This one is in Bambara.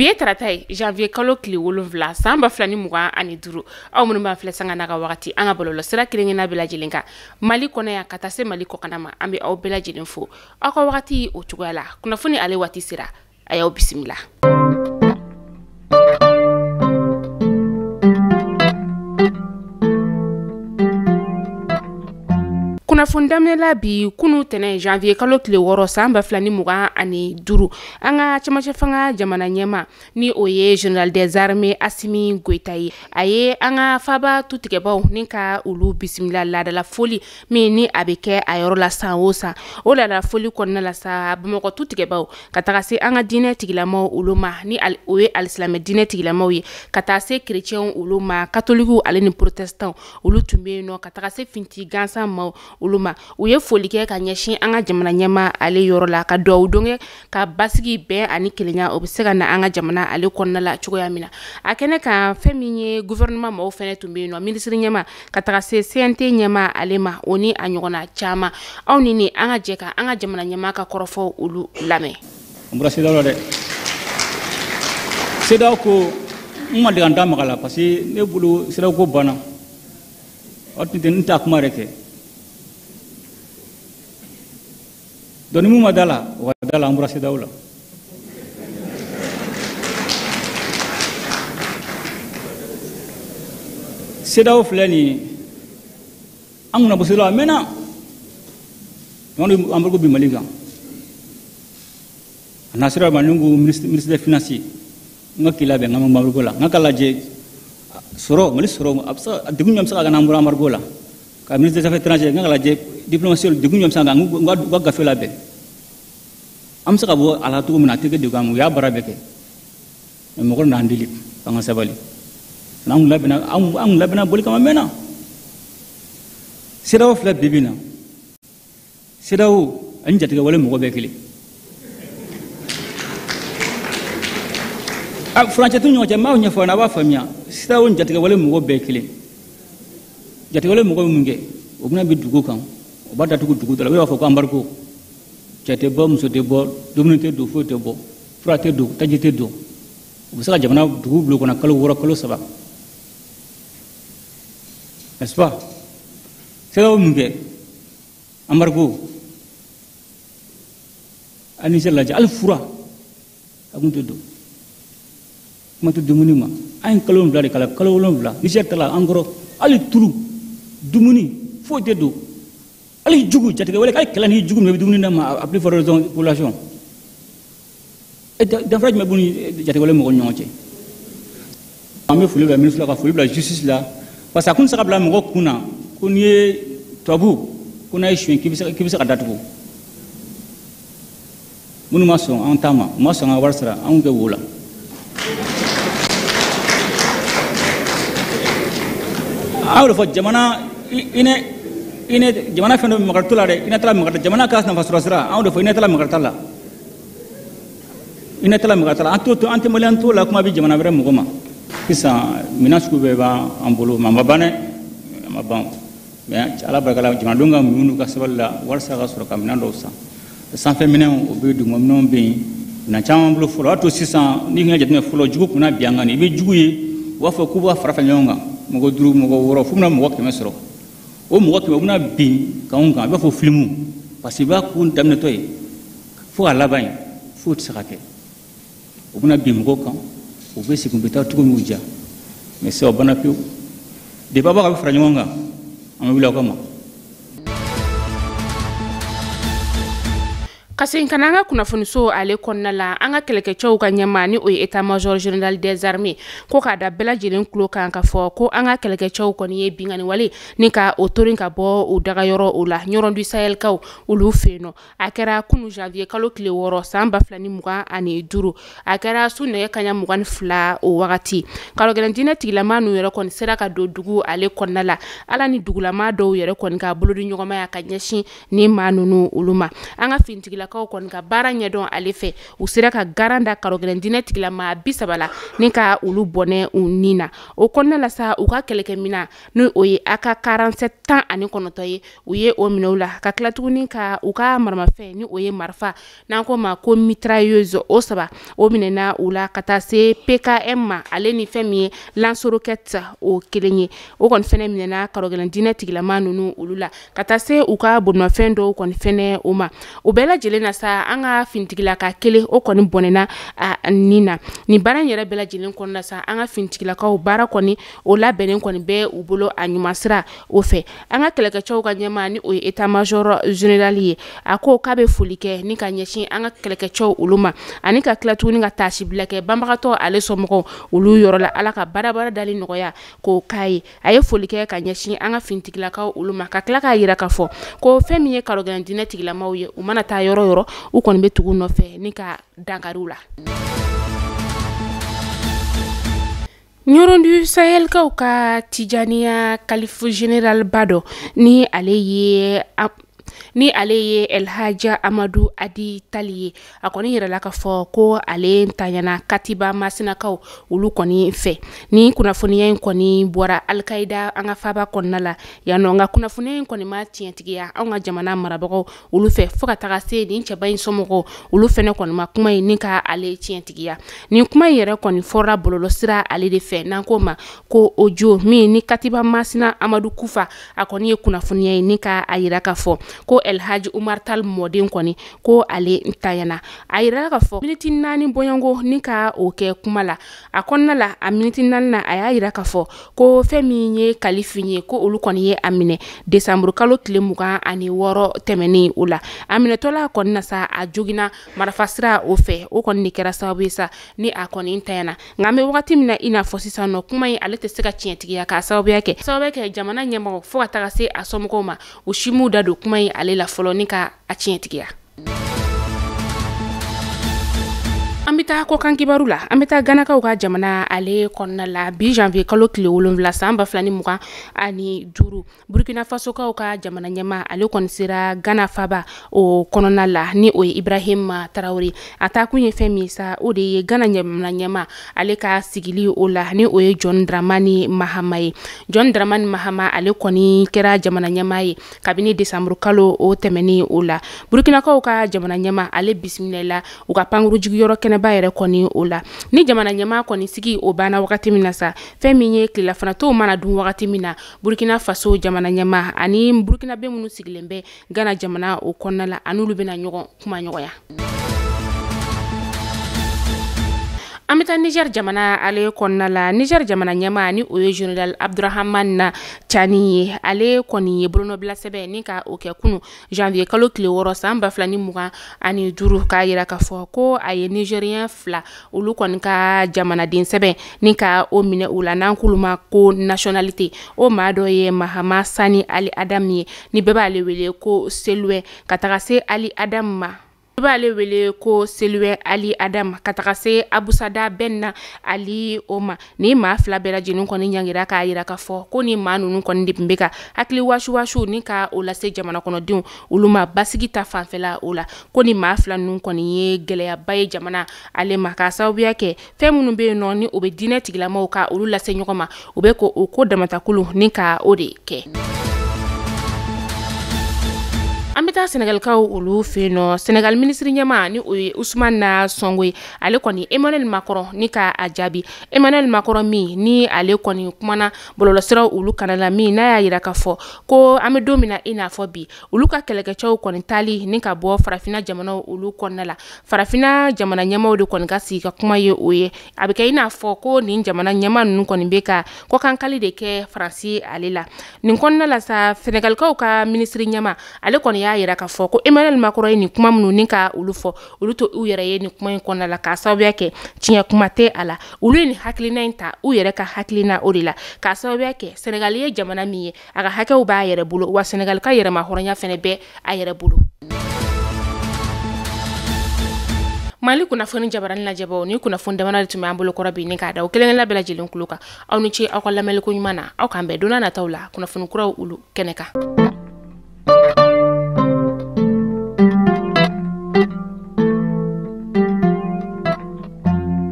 Bi ye tarata ye, janvier kalo tile 7, san 2025. Aw minnu b'an filɛ sanga n'a ka wagati, an ka bɔlɔlɔsira kelen-kelenna bɛɛ lajɛlen kan, Mali kɔnɔ yan ka taa se Mali kɔkana ma, an bɛ aw bɛɛ lajɛlen fo aw ka wagati o cogoya la. Kunnafoni ale waati sera, a y'aw bisimila. Kunnafoni daminɛ la bi kunu tɛnɛ janvier kalo tile 6, san 2025, an ka cɛmancɛ fanga jamana ɲɛma, ni o ye général des armées Assimi Goïta ye, a ye an ka faba tutigɛbaw ni ka olu bisimila laadala foli min ni a bɛ kɛ a yɔrɔ la san o san. O laadala foli kɔnɔna la sa, Bamakɔ tutigɛbaw ka taga se an ka diinɛ tigilamaw olu ma, ni o ye alisilamɛ diinɛ tigilamaw ye, ka taa se chrétiens olu ma, catholiques ale ni protestants olu tun bɛ yen nɔ, ka taga se finti gansan maaw olu ma. U ye foli kɛ ka ɲɛsin an ka jamana ɲɛma ale yɔrɔ la, ka duwawu don kɛ ka basigi, bɛn ani kelenya o bɛ se ka na an ka jamana ale kɔnɔna la cogoya min na. A kɛnɛ kan, fɛn min ye gouvernement maaw fɛnɛ tun bɛ yen nɔ, minisiri ɲɛma ka taga se CNT ɲɛma ale ma, o ni a ɲɔgɔnna caman. Aw ni ni an ka jɛ ka an ka jamana ɲɛma ka kɔrɔfɔw olu lamɛn. An bɔra CEDEAO la dɛ. CEDEAO ko n ma dege an da maga la, parce que ne bolo CEDEAO ko banna. O tun tɛ n t'a kuma yɛrɛ kɛ. Donc ni mun ma da la, o ka da la, an bɔra CEDEAO la. CEDEAO filɛ nin ye, an kunna bɔ CEDEAO a mɛnna. An embargo bi Mali kan. A na sera ma, ni ko ministre des finances, n ka k'i labɛn n ka embargo la, n ka lajɛ sɔrɔ Mali sɔrɔ a bɛ se ka degun jumɛn bɛ se ka kɛ n'an bɔra embargo la. Ka ministre des affaires étrangères, n ka lajɛ diplomatie degun jumɛn bɛ se ka kɛ, n ka gafe labɛn. An bɛ se ka bɔ a la cogo min na, a tɛ kɛ degun ye, u y'a baara bɛɛ kɛ. Mais mɔgɔ n'an deli k'an ka sabali. N'an kun labɛnna, an kun labɛnna boli kama mɛnna. CEDEAO filɛ bi bi in na. CEDEAO ani jatigɛwale mɔgɔ bɛɛ kelen. A furancɛ t'u ni ɲɔgɔn cɛ, n b'aw ɲɛfɔ aw ɲɛna, a b'a faamuya. CEDEAO ni jatigɛwale mɔgɔ bɛɛ kelen. Jatigɛwale mɔgɔ bɛ mun kɛ? O bɛna bin dugu kan, o b'a datugu dugu dɔ la, u b'a fɔ ko embargo. Cɛ tɛ bɔ, muso tɛ bɔ, dumuni tɛ don, foyi tɛ bɔ, fura tɛ don, taji tɛ don. U bɛ se ka jamana dugu bila u kɔnɔ kalo 6, kalo 3. N'est-ce pas? CEDEAO mun kɛ? Embargo. A Niger lajɛ, hali fura a kun tɛ don. Kuma tɛ dumuni ma. An ye kalo 7 de k'a la, kalo 7. Niger ta la an kɔrɔ, hali tulu, dumuni foyi tɛ don. Hali jugu, jatigɛwale, hali kɛlɛ ni jugu min bɛ dumuni d'a ma, a plus forte raison population. E danfara jumɛn b'u ni jatigɛwale mɔgɔw ni ɲɔgɔn cɛ? An bɛ foli bila ministre la, ka foli bila justice la, parce que a kun tɛ se ka bila mɔgɔ kun na ko n'i ye tubabu ko n'a ye suɲɛ k'i bɛ se ka datugu. Minnu ma sɔn an ta ma, u ma sɔn an ka wari sara, an k'u kɛ wo la. An y'o de fɔ, jamana hinɛ, hinɛ, jamana fɛn dɔ bɛ makari t'o la dɛ, hinɛ t'a la makari, jamana ka nafa sɔrɔ sira, an y'o de fɔ, hinɛ t'a la makari t'a la. Hinɛ t'a la makari t'a la, an t'o to, an tɛ maliyɛn t'o la, kuma bɛ jamana wɛrɛ mɔgɔ ma. Sisan minɛn sugu bɛɛ b'an bolo, mais a ma ban dɛ, a ma ban. Mais Ala barika la, jamanadenw ka muɲu n'u ka sabali la, walasa ka sɔrɔ ka minɛn dɔw san. Sanfɛ minɛnw, o bɛ yen, duguma minɛnw bɛ yen, minɛn caman bolo fɔlɔ. O y'a to sisan, n'i y'a jateminɛ fɔlɔ, jugu kun na bi an kan, i bɛ jugu ye, u b'a fɔ k'u b'a fara fara ɲɔgɔn kan, mɔgɔ 5, mɔgɔ 6, f'u bɛna mɔgɔ 100 sɔrɔ. O mɔgɔ 100, u bɛna bin k'anw kan, a b'a fɔ filimu, parce que i b'a ko daminɛtɔ ye fo k'a laban ye, foyi tɛ se ka kɛ. U bɛna bin mɔgɔw kan, u bɛ segin, u bɛ taa cogo min y'u diya. Mais sisan o banna pewu. Depuis aw b'a ka fara ɲɔgɔn kan, an bɛ wuli aw kama. Ka segin ka na an ka kunnafoniso ale kɔnɔna la, an ka kɛlɛkɛcɛw ka ɲɛmaa, ni o ye état major général des armées, ko k'a da bɛɛ lajɛlen tulo kan k'a fɔ ko an ka kɛlɛkɛcɛw kɔni ye binkanni wale ni ka o torin ka bɔ u dagayɔrɔ o la Ɲɔrɔn du Sahelkaw olu fɛ yen nɔ. A kɛra kunu janvier kalo tile 6, san 2025, a kɛra su nɛgɛ kanɲɛ 22 o wagati. Karɔgɛlɛn diinɛ tigilama ninnu yɛrɛ kɔni sera ka don dugu ale kɔnɔna la, ala ni dugulama dɔw yɛrɛ kɔni ka bolodi ɲɔgɔnmaya ka ɲɛsin ni maa ninnu olu ma. An ka finitigila fintigilakaw kɔni ka baara ɲɛdɔn ale fɛ, u sera ka garan da karɔgɛlɛn diinɛ tigilama 30 la ni ka olu bɔnɛ u ni na. O kɔnɔna la sa, u ka kɛlɛkɛminɛn n'o o ye AK-47 19 ye, u ye o minɛ u la, ka tila tuguni ka u ka maramafɛn ni o ye marifa n'an ko ma ko mitrailleuse o 3 o minɛna u la, ka taa se PKM ma, ale ni fɛn min ye lance-roquette o 1 ye, o kɔni fɛnɛ minɛna karɔgɛlɛn diinɛ tigilama ninnu olu la, ka taa se u ka bolimafɛn dɔw kɔni fɛnɛ o ma. O bɛɛ lajɛlen na sa, an ka finitigilaka 1 o kɔni bɔnɛna a nin na. Nin baara in yɛrɛ bɛɛ lajɛlen kɔnɔna sa, an ka finitigilakaw baara kɔni o labɛnnen kɔni bɛ u bolo a ɲuman sira o fɛ. An ka kɛlɛkɛcɛw ka ɲɛmaa ni o ye état major général ye, a ko k'a bɛ foli kɛ ni ka ɲɛsin an ka kɛlɛkɛcɛw olu ma, ani ka tila tuguni ka taasibila kɛ banbagatɔ ale somɔgɔw olu yɔrɔ la, Ala ka baarabara dali nɔgɔya k'o k'a ye. A ye foli kɛ ka ɲɛsin an ka finitigilakaw olu ma, ka tila k'a yira k'a fɔ ko fɛn min ye karɔgɛlɛn diinɛ tigilamaw ye, u mana taa yɔrɔ yɔrɔ u kɔni bɛ tugu nɔfɛ ni ka dankariw la. Ɲɔrɔn du Sahelkaw ka Tijaniya kalifu général ba dɔ ni ale ye Elhaja Amadu Adi Tali ye, a kɔni yɛrɛ la k'a fɔ ko ale ntanyana Katiba Masinakaw olu kɔni fɛ. Ni kunnafoniya in kɔni bɔra Alkaida an ka faba kɔnɔna la yan nɔ, nka kunnafoniya in kɔni ma tiɲɛtigiya anw ka jamana marabagaw olu fɛ, fo ka taga se nin cɛba in somɔgɔw olu fɛnɛ kɔni ma kuma in ni ka ale tiɲɛtigiya. Nin kuma in yɛrɛ kɔni fɔra bɔlɔlɔsira ale de fɛ, n'an ko ma ko audio min ni Katiba Masina Amadu Kufa a kɔni ye kunnafoniya in ni ka a yira k'a fɔ ko Elhaji Umar Tal mɔden kɔni ko ale ntanyana. A yirala k'a fɔ miniti 4 bɔɲɔgɔnko ni ka o kɛ kuma la a kɔnɔna la, a miniti 4 na a y'a yira k'a fɔ ko fɛn min ye kalifin ye, ko olu kɔni ye a minɛ desanburu kalo tile 26 tɛmɛnen o la. A minɛtɔla kɔni na sa, a joginna marifasira o fɛ, o kɔni de kɛra sababu ye sa ni a kɔni ntanyana. Nka an bɛ wagati min na i n'a fɔ sisan nɔ, kuma in ale tɛ se ka tiɲɛtigiya k'a sababuya kɛ jamana ɲɛmɔgɔ fo ka taga se a somɔgɔw ma, u si m'u da don kuma in ale la fɔlɔ ni ka a tiɲɛtigiya. An bɛ taa kɔkan kibaru la, an bɛ taa Ganakaw ka jamana ale kɔnɔna la bi janvier kalo tile 7 san 2025, Burkina Fasokaw ka jamana ɲɛmaa ale kɔni sera Gana faba o kɔnɔna la ni o ye Ibrahim Traoré. A taakun ye fɛn min sa, o de ye Gana jamana ɲɛmaa ale ka sigili o la ni o ye John Dramani Mahama ye. John Dramani Mahama ale kɔni kɛra jamana ɲɛmaa ye kabini desanburu kalo o tɛmɛnen o la. Burkinakaw ka jamana ɲɛmaa ale bisimila u ka pankuru jigiyɔrɔ kɛnɛba yɛrɛ kɔni o la. Ni jamana ɲɛmaa kɔni sigi o banna wagati min na sa, fɛn min ye tilefanatɔw mana dun wagati min na, Burkina Faso jamana ɲɛmaa ani Burkinabé minnu sigilen bɛ Gana jamana o kɔnɔna la, an'olu bɛna ɲɔgɔn kuma ɲɔgɔnya. An bɛ taa Niger jamana ale kɔnɔna la. Niger jamana ɲɛmaa ni o ye général Abdurahman Tchani ye, ale kɔni ye bolonɔbila sɛbɛn ni ka o kɛ kunu janvier kalo tile 6 san 2025, k'a yira k'a fɔ ko a ye Nigérien 2 olu kɔni ka jamanaden sɛbɛn ni ka o minɛ u la, n'an k'olu ma ko nationalité. O maa dɔ ye Mahama Sani Ali Adam ye, ni bɛɛ b'ale wele ko Seluwe, ka taga se Ali Adam ma. B'ale wele ko Seluwe Ali Adam, ka taga se Abusada Benna Ali o ma. Ni maa 2 bɛɛ lajɛlen kɔni ɲangira k'a yira k'a fɔ ko ni maa ninnu kɔni de tun bɛ ka hakili wasuwasu ni ka o lase jamana kɔnɔdenw olu ma basigi ta fanfɛla o la, ko ni maa 2 ninnu kɔni ye gɛlɛyaba ye jamana ale ma, k'a sababuya kɛ fɛn minnu bɛ yen nɔ ni o bɛ diinɛ tigilamaw ka olu lase ɲɔgɔn ma, u bɛ ko o ko damatakulu ni ka o de kɛ. An bɛ taa Senegalikaw olu fɛ yen nɔ. Senegal minisiri ɲɛmaa ni o ye Ousmane Sonko ye, ale kɔni Emmanuel Macron ni ka a jaabi. Emmanuel Macron min ni ale kɔni kumana bɔlɔlɔsiraw olu kana la, min n'a y'a yira k'a fɔ ko an bɛ don min na i n'a fɔ bi, olu ka kɛlɛkɛcɛw kɔni taali ni ka bɔ farafinna jamanaw olu kɔnɔna la, farafinna jamana ɲɛmaaw de kɔni ka sigi ka kuma ye o ye. A bɛ kɛ i n'a fɔ ko nin jamana ɲɛmaa ninnu kɔni bɛ ka kɔkankali de kɛ Faransi ale la. Nin kɔnɔna la sa, Senegalikaw ka minisiri ɲɛmaa ale kɔni y'a yira k'a fɔ ko Emmanuel Macron ye nin kuma minnu ni ka olu fɔ, olu to u yɛrɛ ye nin kuma in kɔnɔna la, k'a sababuya kɛ tiɲɛ kuma tɛ a la. Olu ye nin hakilina in ta u yɛrɛ ka hakilina o de la, k'a sababuya kɛ Senegal ye jamana min ye, a ka hakɛw b'a yɛrɛ bolo, wa Senegal ka yɛrɛmahɔrɔnya fɛnɛ bɛ a yɛrɛ bolo. Mali kunnafoni jabarani lajɛbaw ni kunnafoni damana de tun b'an bolo kɔrɔ bi ni k'a da o kelen-kelenna bɛɛ lajɛlen kulo kan. Aw ni ce aw ka lamɛnliko ɲuman na, aw k'an bɛn don n'a nataw la kunnafoni kuraw olu kɛnɛ kan.